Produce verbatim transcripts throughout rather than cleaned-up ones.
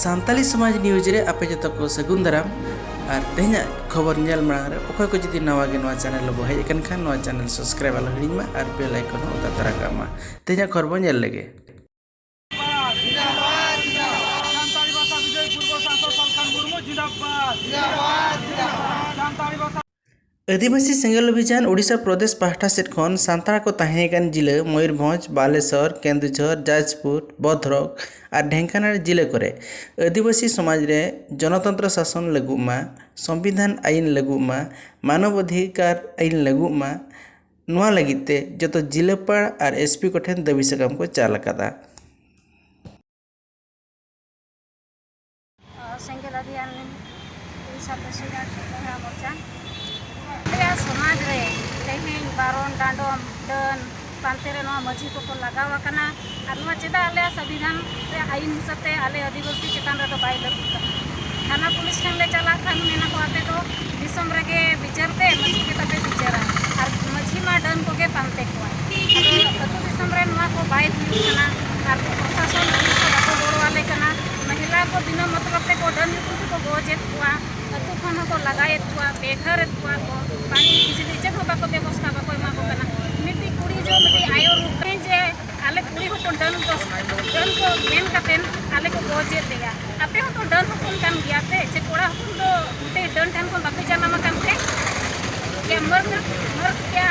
ᱥᱟᱱᱛᱟᱲᱤ ᱥᱚᱢᱟᱡᱽ ᱱᱤᱭᱩᱡᱽ ᱨᱮ ᱟᱯᱮ ᱡᱚᱛᱚ ᱠᱚ ᱥᱟᱹᱜᱩᱱ ᱫᱟᱨᱟᱢ᱾ ᱟᱨ ᱛᱮᱦᱮᱧᱟᱜ ᱠᱷᱚᱵᱚᱨ ᱧᱮᱞ ᱢᱟᱲᱟᱝ ᱨᱮ ᱚᱠᱚᱭ ᱠᱚ ᱡᱩᱫᱤ ᱱᱟᱣᱟ ᱜᱮ ᱱᱚᱣᱟ ᱪᱮᱱᱮᱞ ᱨᱮᱵᱚ ᱦᱮᱡ ᱟᱠᱟᱱ ᱠᱷᱟᱱ, ᱱᱚᱣᱟ ᱪᱮᱱᱮᱞ ᱥᱟᱵᱥᱠᱨᱟᱭᱤᱵ ᱟᱞᱚ ᱦᱤᱲᱤᱧ ᱢᱟ ᱟᱨ ᱵᱮᱞ ᱟᱭᱠᱚᱱ ᱦᱚᱸ ᱚᱛᱟ ᱛᱟᱨᱟ ᱠᱟᱜ ᱢᱟ᱾ ᱛᱮᱦᱮᱧᱟᱜ ᱠᱷᱚᱵᱚᱨ ᱵᱚᱱ ᱧᱮᱞ ᱞᱮᱜᱮ᱾ ᱥᱟᱱᱛᱟᱲᱤ ᱵᱷᱟᱥᱟ ᱵᱤᱡᱚᱭ ᱯᱩᱨᱵᱚ ᱥᱟᱝᱥᱚᱫ ᱥᱟᱞᱠᱷᱟᱱ ᱢᱩᱨᱢᱩ ᱡᱤᱱᱫᱟᱵᱟᱫ᱾ ᱥᱟᱱᱛᱟᱲᱤ ᱵᱷᱟᱥᱟ ᱟᱹᱫᱤᱵᱟᱹᱥᱤ ᱥᱮᱸᱜᱮᱞ ᱚᱵᱷᱤᱡᱟᱱ ᱳᱰᱤᱥᱟ ᱯᱨᱚᱫᱮᱥ ᱯᱟᱦᱴᱟ ᱥᱮᱫ ᱠᱷᱚᱱ ᱥᱟᱱᱛᱟᱲ ᱠᱚ ᱛᱟᱦᱮᱸ ᱠᱟᱱ ᱡᱤᱞᱟᱹ ᱢᱚᱭᱩᱨᱵᱷᱚᱸᱡᱽ, ᱵᱟᱞᱮᱥᱚᱨ, ᱠᱮᱱᱫᱩᱡᱷᱚᱨ, ᱡᱟᱡᱽᱯᱩᱨ, ᱵᱷᱚᱫᱨᱚᱠ ᱟᱨ ᱰᱷᱮᱝᱠᱟᱱᱟᱞ ᱡᱤᱞᱟᱹ ᱠᱚᱨᱮ ᱟᱹᱫᱤᱵᱟᱹᱥᱤ ᱥᱚᱢᱟᱡᱽ ᱨᱮ ᱡᱚᱱᱚᱛᱚᱱᱛᱨᱚ ᱥᱟᱥᱚᱱ ᱞᱟᱹᱜᱩᱜ ᱢᱟ, ᱥᱚᱝᱵᱤᱫᱷᱟᱱ ᱟᱹᱭᱤᱱ ᱞᱟᱹᱜᱩᱜ ᱢᱟ, ᱢᱟᱱᱚᱵ ᱚᱫᱷᱤᱠᱟᱨ ᱟᱹᱭᱤᱱ ᱞᱟᱹᱜᱩᱜ ᱢᱟ, ᱱᱚᱣᱟ ᱞᱟᱹᱜᱤᱫ ᱛᱮ ᱡᱚᱛᱚ ᱡᱤᱞᱟᱹᱯᱟᱲ ᱟᱨ ᱮᱥᱯᱤ ᱠᱚᱴᱷᱮᱱ ᱫᱟᱹᱵᱤ ᱥᱟᱠᱟᱢ ᱠᱚ ᱪᱟᱞ ᱟᱠᱟᱫᱟ᱾ ᱥᱮᱸᱜᱮᱞ ᱚᱵᱷᱤᱭᱟᱱ ᱩᱲᱤᱥᱥᱟ ᱯᱨᱮᱥᱤᱰᱮᱱᱴ ᱢᱚᱦᱤᱞᱟ ᱢᱳᱨᱪᱟ᱾ ᱟᱞᱮᱭᱟᱜ ᱥᱚᱢᱟᱡᱽ ᱨᱮ ᱛᱮᱦᱮᱧ ᱵᱟᱨᱚᱱ, ᱰᱟᱸᱰᱚᱢ, ᱰᱟᱹᱱ ᱯᱟᱱᱛᱮ ᱨᱮ ᱱᱚᱣᱟ ᱢᱟᱹᱡᱷᱤ ᱠᱚᱠᱚ ᱞᱟᱜᱟᱣ ᱟᱠᱟᱱᱟ᱾ ᱟᱨ ᱱᱚᱣᱟ ᱪᱮᱫᱟᱜ ᱟᱞᱮᱭᱟᱜ ᱥᱚᱝᱵᱤᱫᱷᱟᱱ ᱨᱮ ᱟᱹᱭᱤᱱ ᱦᱤᱥᱟᱹᱵ ᱛᱮ ᱟᱞᱮ ᱟᱹᱫᱤᱵᱟᱹᱥᱤ ᱪᱮᱛᱟᱱ ᱨᱮᱫᱚ ᱵᱟᱭ ᱞᱟᱹᱜᱩᱜ ᱠᱟᱱᱟ? ᱛᱷᱟᱱᱟ ᱯᱩᱞᱤᱥ ᱴᱷᱮᱱ ᱞᱮ ᱪᱟᱞᱟᱜ ᱠᱷᱟᱱ ᱢᱮᱱᱟ ᱠᱚ, "ᱟᱯᱮ ᱫᱚ ᱫᱤᱥᱚᱢ ᱨᱮᱜᱮ ᱵᱤᱪᱟᱹᱨ ᱯᱮ, ᱢᱟᱹᱡᱷᱤ ᱜᱮ ᱛᱟᱯᱮ ᱵᱤᱪᱟᱹᱨᱟ, ᱟᱨ ᱢᱟᱹᱡᱷᱤ ᱢᱟ ᱰᱟᱹᱱ ᱠᱚᱜᱮ ᱯᱟᱱᱛᱮ ᱠᱚᱣᱟ᱾ ᱟᱫᱚ ᱟᱹᱛᱩ ᱫᱤᱥᱚᱢ ᱨᱮ ᱱᱚᱣᱟ ᱠᱚ ᱵᱟᱭ ᱦᱩᱭᱩᱜ ᱠᱟᱱᱟ, ᱟᱨ ᱯᱨᱚᱥᱟᱥᱚᱱ ᱯᱩᱞᱤᱥ ᱦᱚᱸ ᱵᱟᱠᱚ ᱜᱚᱲᱚ ᱟᱞᱮ ᱠᱟᱱᱟ᱾ ᱢᱚᱦᱤᱞᱟ ᱠᱚ ᱵᱤᱱᱟᱹ ᱢᱚᱛᱞᱚᱵ ᱛᱮᱠᱚ ᱰᱟᱹᱱ ᱧᱩᱛᱩᱢ ᱛᱮᱠᱚ ᱜᱚᱡᱮᱫ ᱠᱚᱣᱟ, ᱟᱹᱛᱩ ᱠᱷᱚᱱ ᱦᱚᱸᱠᱚ ᱞᱟᱜᱟᱭᱮᱫ ᱠᱚᱣᱟ, ᱵᱮᱜᱷᱟᱨᱮᱫ ᱠᱚᱣᱟ ᱠᱚ, ᱯᱟᱱᱤ ᱵᱤᱡᱽᱞᱤ ᱪᱮᱫ ᱦᱚᱸ ᱵᱟᱠᱚ ᱵᱮᱵᱚᱥᱛᱷᱟ ᱵᱟᱠᱚ ᱮᱢᱟ ᱠᱚ ᱠᱟᱱᱟ᱾ ᱢᱤᱫᱴᱤᱡ ᱠᱩᱲᱤ ᱡᱚ ᱢᱤᱫᱴᱤᱡ ᱟᱭᱳ ᱨᱩᱯ ᱨᱮ ᱡᱮ ᱟᱞᱮ ᱠᱩᱲᱤ ᱦᱚᱯᱚᱱ ᱰᱟᱹᱱ ᱠᱚ, ᱰᱟᱹᱱ ᱠᱚ ᱢᱮᱱ ᱠᱟᱛᱮᱱ ᱟᱞᱮ ᱠᱚ ᱜᱚᱡᱮᱫ ᱞᱮᱭᱟ᱾ ᱟᱯᱮ ᱦᱚᱸᱛᱚ ᱰᱟᱹᱱ ᱦᱚᱯᱚᱱ ᱠᱟᱱ ᱜᱮᱭᱟ ᱯᱮ, ᱪᱮ ᱠᱚᱲᱟ ᱦᱚᱯᱚᱱ ᱫᱚ ᱢᱤᱫᱴᱮᱡ ᱰᱟᱹᱱ ᱴᱷᱮᱱ ᱠᱷᱚᱱ ᱵᱟᱯᱮ ᱡᱟᱱᱟᱢ ᱟᱠᱟᱱ ᱛᱮ? क्या मर्द, मर्द क्या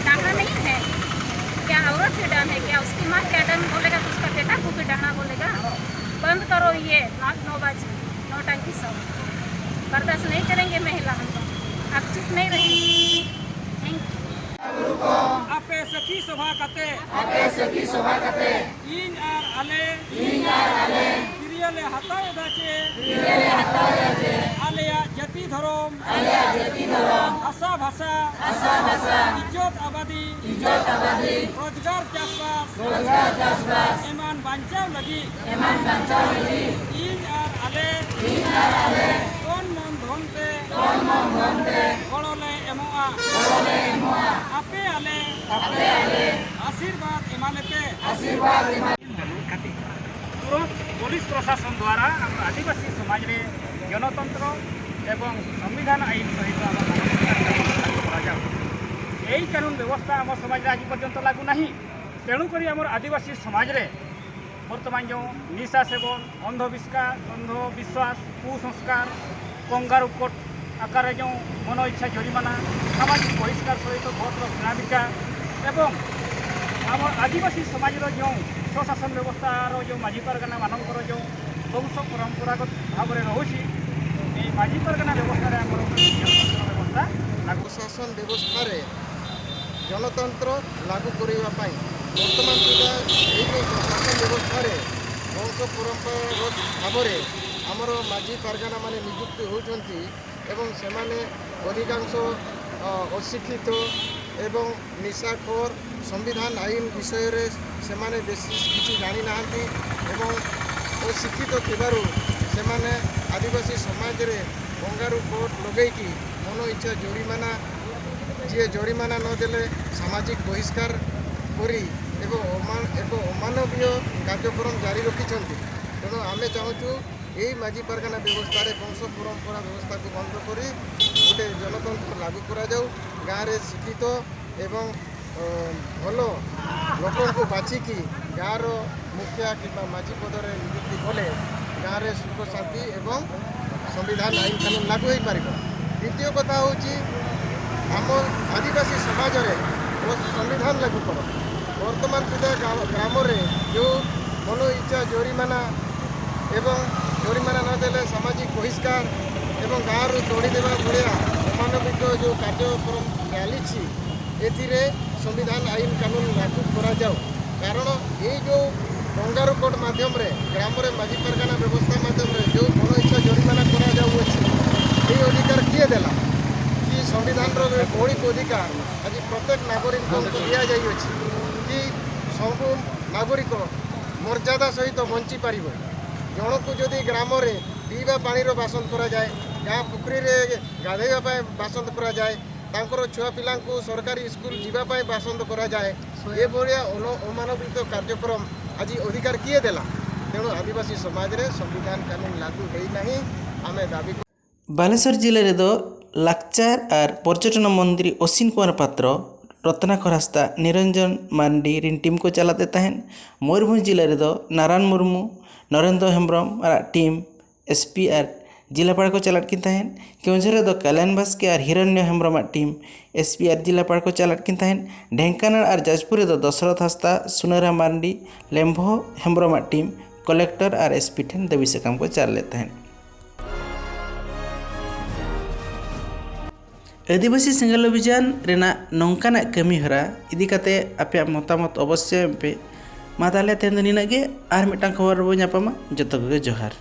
डाहा नहीं है? क्या औरत ही डन है? क्या उसकी माँ क्या डन बोलेगा तो उसका बेटा को भी डाहा बोलेगा? बंद करो ये नाक नौबाजी, नौटंकी सब। बर्दाश्त नहीं करेंगे महिला हम लोग। अब चुप नहीं रहेंगे। Thank you. ᱟᱯᱮ ᱥᱟᱹᱠᱷᱤ ᱥᱚᱵᱷᱟ ᱠᱟᱛᱮ, ᱟᱯᱮ ᱥᱟᱹᱠᱷᱤ ᱥᱚᱵᱷᱟ ᱠᱟᱛᱮ, ᱤᱧ ᱟᱨ ᱟᱞᱮ, ᱤᱧ ᱟᱨ ᱟᱞᱮ, ᱠᱤᱨᱭᱟᱹ ᱞᱮ ᱦᱟᱛᱟᱣ ᱮᱫᱟ ᱪᱮ, ᱠᱤᱨᱭᱟᱹ ᱞᱮ ᱦᱟᱛᱟᱣ ᱮᱫᱟ ᱪᱮ, ᱟᱞᱮᱭᱟᱜ ᱡᱟᱹᱛᱤ ᱫᱷᱚᱨᱚᱢ, ᱟᱞᱮᱭᱟᱜ ᱡᱟᱹᱛᱤ ᱫᱷᱚᱨᱚᱢ, ᱵᱷᱟᱥᱟ ᱵᱷᱟᱥᱟ, ᱵᱷᱟᱥᱟ ᱵᱷᱟᱥᱟ, ᱤᱡᱽᱡᱚᱛ ᱟᱵᱟᱫᱤ, ᱤᱡᱽᱡᱚᱛ ᱟᱵᱟᱫᱤ, ᱨᱳᱡᱽᱜᱟᱨ ᱪᱟᱥᱵᱟᱥ, ᱨᱳᱡᱽᱜᱟᱨ ᱪᱟᱥᱵᱟᱥ, ᱮᱢᱟᱱ ᱵᱟᱧᱪᱟᱣ ᱞᱟᱹᱜᱤᱫ, ᱮᱢᱟᱱ ᱵᱟᱧᱪᱟᱣ ᱞᱟᱹᱜᱤᱫ, ᱤᱧ ᱟᱨ ᱟᱞᱮ, ᱤᱧ ᱟᱨ ᱟᱞᱮ, ᱛᱚᱱ ᱢᱚᱱ ᱫᱷᱚᱱ ᱛᱮ, ᱛᱚᱱ ᱢᱚᱱ ᱫᱷᱚᱱ ᱛᱮ, ᱜᱚᱲᱚ ᱞᱮ ᱮᱢᱚᱜᱼᱟ, ᱜᱚᱲᱚ ᱞᱮ ᱮᱢᱚᱜᱼᱟ᱾ ᱟᱯᱮ ᱟᱞᱮ, ᱟᱯᱮ ᱟᱞᱮ, ᱟᱥᱤᱨᱵᱟᱫᱽ ᱮᱢᱟ ᱞᱮᱯᱮ, ᱟᱥᱤᱨᱵᱟᱫᱽ ᱮᱢᱟ᱾ ᱛᱩᱨᱚᱱᱛ ପୋଲିସ ପ୍ରଶାସନ ଦ୍ୱାରା ଆମର ଆଦିବାସୀ ସମାଜରେ ଗଣତନ୍ତ୍ର ଏବଂ ସମ୍ବିଧାନ ଆଇନ ସହିତ ଆମର ମାନବାଧିକାର କାନୁନ ଲାଗୁ କରାଯାଉ। ଏହି କାନୁନ ବ୍ୟବସ୍ଥା ଆମ ସମାଜରେ ଆଜି ପର୍ଯ୍ୟନ୍ତ ଲାଗୁ ନାହିଁ। ତେଣୁକରି ଆମର ଆଦିବାସୀ ସମାଜରେ ବର୍ତ୍ତମାନ ଯେଉଁ ନିଶା ସେବନ, ଅନ୍ଧବିଶ୍ୱାସ, ଅନ୍ଧବିଶ୍ୱାସ, କୁସଂସ୍କାର, କଙ୍ଗାରୁ କୋର୍ଟ ଆକାରରେ ଯେଉଁ ମନ ଇଚ୍ଛା ଜରିମାନା, ସାମାଜିକ ବହିଷ୍କାର ସହିତ ଭୋଟର କିଣାବିକା ଏବଂ ଆମ ଆଦିବାସୀ ସମାଜର ଯେଉଁ ସ୍ୱଶାସନ ବ୍ୟବସ୍ଥାର ଯେଉଁ ମାଝି ପାରଗାନାମାନଙ୍କର ଯେଉଁ ବଂଶ ପରମ୍ପରାଗତ ଭାବରେ ରହୁଛି, ଏହି ମାଝି ପାରଗାନା ବ୍ୟବସ୍ଥାରେ ଆମର ବ୍ୟବସ୍ଥା ଲାଗୁ। ପ୍ରଶାସନ ବ୍ୟବସ୍ଥାରେ ଗଣତନ୍ତ୍ର ଲାଗୁ କରିବା ପାଇଁ ବର୍ତ୍ତମାନ ସୁଦ୍ଧା ଏହି ଯେଉଁ ସ୍ୱଶାସନ ବ୍ୟବସ୍ଥାରେ ବଂଶ ପରମ୍ପରାଗତ ଭାବରେ ଆମର ମାଝି ପାରଗାନାମାନେ ନିଯୁକ୍ତି ହେଉଛନ୍ତି ଏବଂ ସେମାନେ ଅଧିକାଂଶ, ଅ, ଅଶିକ୍ଷିତ ଏବଂ ନିଶାଖୋର, ସମ୍ବିଧାନ ଆଇନ ବିଷୟରେ ସେମାନେ ବେଶୀ କିଛି ଜାଣିନାହାନ୍ତି ଏବଂ ଅଶିକ୍ଷିତ ଥିବାରୁ ସେମାନେ ଆଦିବାସୀ ସମାଜରେ କଙ୍ଗାରୁ କୋର୍ଟ ଲଗେଇକି ମନ ଇଚ୍ଛା ଜରିମାନା, ଯିଏ ଜରିମାନା ନ ଦେଲେ ସାମାଜିକ ବହିଷ୍କାର କରି ଏବଂ ଅମା-, ଏକ ଅମାନବୀୟ କାର୍ଯ୍ୟକ୍ରମ ଜାରି ରଖିଛନ୍ତି। ତେଣୁ ଆମେ ଚାହୁଁଛୁ ଏହି ମାଝି ପାରଗାନା ବ୍ୟବସ୍ଥାରେ ବଂଶ ପରମ୍ପରା ବ୍ୟବସ୍ଥାକୁ ବନ୍ଦ କରି ଗୋଟେ ଗଣତନ୍ତ୍ର ଲାଗୁ କରାଯାଉ। ଗାଁରେ ଶିକ୍ଷିତ ଏବଂ, ଅ, ଭଲ ଲୋକଙ୍କୁ ବାଛିକି ଗାଁର ମୁଖିଆ କିମ୍ବା ମାଝି ପଦରେ ନିଯୁକ୍ତି କଲେ ଗାଁରେ ସୁଖ ଶାନ୍ତି ଏବଂ ସମ୍ବିଧାନ ଆଇନ କାନୁନ ଲାଗୁ ହୋଇପାରିବ। ଦ୍ୱିତୀୟ କଥା ହେଉଛି, ଆମ ଆଦିବାସୀ ସମାଜରେ ଓ ସମ୍ବିଧାନ ଲାଗୁ କର। ବର୍ତ୍ତମାନ ସୁଦ୍ଧା ଗ୍ରାମ-, ଗ୍ରାମରେ ଯେଉଁ ମନ ଇଚ୍ଛା ଜରିମାନା ଏବଂ ଜରିମାନା ନ ଦେଲେ ସାମାଜିକ ବହିଷ୍କାର ଏବଂ ଗାଁରୁ ତଡ଼ିଦେବା ଭଳିଆ ଅମାନବିକ ଯେଉଁ କାର୍ଯ୍ୟକ୍ରମ ଚାଲିଛି, ଏଥିରେ ସମ୍ବିଧାନ ଆଇନ କାନୁନ ଲାଗୁ କରାଯାଉ। କାରଣ ଏଇ ଯେଉଁ କଙ୍ଗାରୁ କୋର୍ଟ ମାଧ୍ୟମରେ, ଗ୍ରାମରେ ମାଝି ପାରଗାନା ବ୍ୟବସ୍ଥା ମାଧ୍ୟମରେ ଯେଉଁ ମନ ଇଚ୍ଛା ଜରିମାନା କରାଯାଉଅଛି, ଏହି ଅଧିକାର କିଏ ଦେଲା? କି ସମ୍ବିଧାନର ମୌଳିକ ଅଧିକାର ଆଜି ପ୍ରତ୍ୟେକ ନାଗରିକଙ୍କୁ ଦିଆଯାଇଅଛି କି ସବୁ ନାଗରିକ ମର୍ଯ୍ୟାଦା ସହିତ ବଞ୍ଚିପାରିବ। ଜଣଙ୍କୁ ଯଦି ଗ୍ରାମରେ ପିଇବା ପାଣିର ବାସନ୍ଦ କରାଯାଏ, ଗାଁ ପୋଖରୀରେ ଗାଧୋଇବା ପାଇଁ ବାସନ୍ଦ କରାଯାଏ, ତାଙ୍କର ଛୁଆ ପିଲାଙ୍କୁ ସରକାରୀ ସ୍କୁଲ ଯିବା ପାଇଁ ବାସନ୍ଦ କରାଯାଏ, ଏଭଳିଆ ଅନ-, ଅମାନବିତ କାର୍ଯ୍ୟକ୍ରମ ଆଜି ଅଧିକାର କିଏ ଦେଲା? ତେଣୁ ଆଦିବାସୀ ସମାଜରେ ସମ୍ବିଧାନ କାନୁନ ଲାଗୁ ହେଇନାହିଁ। ଆମେ ଦାବି ବାଲେଶ୍ୱର ଜିଲ୍ଲାରେ ଦ ଲାକ୍ଚାର ଆର୍ ପର୍ଯ୍ୟଟନ ମନ୍ତ୍ରୀ ଅଶ୍ୱିନ କୁମାର ପାତ୍ର, ରତ୍ନାକର ହାᱸᱥᱫᱟ, ᱱᱤᱨᱚᱧᱡᱚᱱ ᱢᱟᱨᱰᱤ ᱨᱤᱱ ᱴᱤᱢ ᱠᱚ ᱪᱟᱞᱟᱜ ᱛᱮ ᱛᱟᱦᱮᱸᱫ᱾ ᱢᱚᱭᱩᱨᱵᱷᱚᱸᱡᱽ ᱡᱤᱞᱟᱹ ᱨᱮᱫᱚ ᱱᱟᱨᱟᱱ ᱢᱩᱨᱢᱩ, ᱱᱚᱨᱮᱱᱫᱨᱚ ᱦᱮᱢᱵᱨᱚᱢ ᱟᱨ ᱴᱤᱢ ᱮᱥ ᱯᱤ ᱟᱨ ᱡᱤᱞᱟᱯᱟᱲ ᱠᱚ ᱪᱟᱞᱟᱜ ᱠᱤᱱ ᱛᱟᱦᱮᱸᱫ᱾ ᱠᱮᱣᱚᱱᱡᱷᱚᱨ ᱨᱮᱫᱚ ᱠᱟᱞᱭᱟᱱ ᱵᱟᱥᱠᱮ ᱟᱨ ᱦᱤᱨᱚᱱᱭᱚ ᱦᱮᱢᱵᱨᱚᱢᱟᱜ ᱴᱤᱢ ᱮᱥ ᱯᱤ ᱟᱨ ᱡᱤᱞᱟᱯᱟᱲ ᱠᱚ ᱪᱟᱞᱟᱜ ᱠᱤᱱ ᱛᱟᱦᱮᱸᱫ᱾ ᱰᱷᱮᱝᱠᱟᱱᱟᱞ ᱟᱨ ᱡᱟᱡᱽᱯᱩᱨ ᱨᱮᱫᱚ ᱫᱚᱥᱨᱚᱛᱷ ᱦᱟᱸᱥᱫᱟ, ᱥᱩᱱᱟᱹᱨᱟᱢ ᱢᱟᱨᱰᱤ, ᱞᱮᱢᱵᱷᱚ ᱦᱮᱢᱵᱨᱚᱢᱟᱜ ᱴᱤᱢ ᱠᱚᱞᱮᱠᱴᱚᱨ ᱟᱨ ᱮᱥ ᱯᱤ ᱴᱷᱮᱱ ᱫᱟᱹᱵᱤ ᱥᱟᱠᱟᱢ ᱠᱚ ᱪᱟᱞ ᱞᱮᱫ ᱛᱟᱦᱮᱸᱫ᱾ ᱟᱹᱫᱤᱵᱟᱹᱥᱤ ᱥᱮᱸᱜᱮᱞ ᱚᱵᱷᱤᱡᱟᱱ ᱨᱮᱱᱟᱜ ᱱᱚᱝᱠᱟᱱᱟᱜ ᱠᱟᱹᱢᱤ ᱦᱚᱨᱟ ᱤᱫᱤ ᱠᱟᱛᱮ ᱟᱯᱮᱭᱟᱜ ᱢᱚᱛᱟᱢᱚᱛ ᱚᱵᱚᱥᱥᱚᱭ ᱮᱢ ᱯᱮ᱾ ᱢᱟ ᱛᱟᱦᱞᱮ ᱛᱮᱦᱮᱧ ᱫᱚ ᱱᱤᱱᱟᱹᱜ ᱜᱮ᱾ ᱟᱨ ᱢᱤᱫᱴᱟᱝ ᱠᱷᱚᱵᱚᱨ ᱨᱮᱵᱚ ᱧᱟᱯᱟᱢᱟ᱾ ᱡᱚᱛᱚ ᱠᱚᱜᱮ ᱡᱚᱦᱟᱨ᱾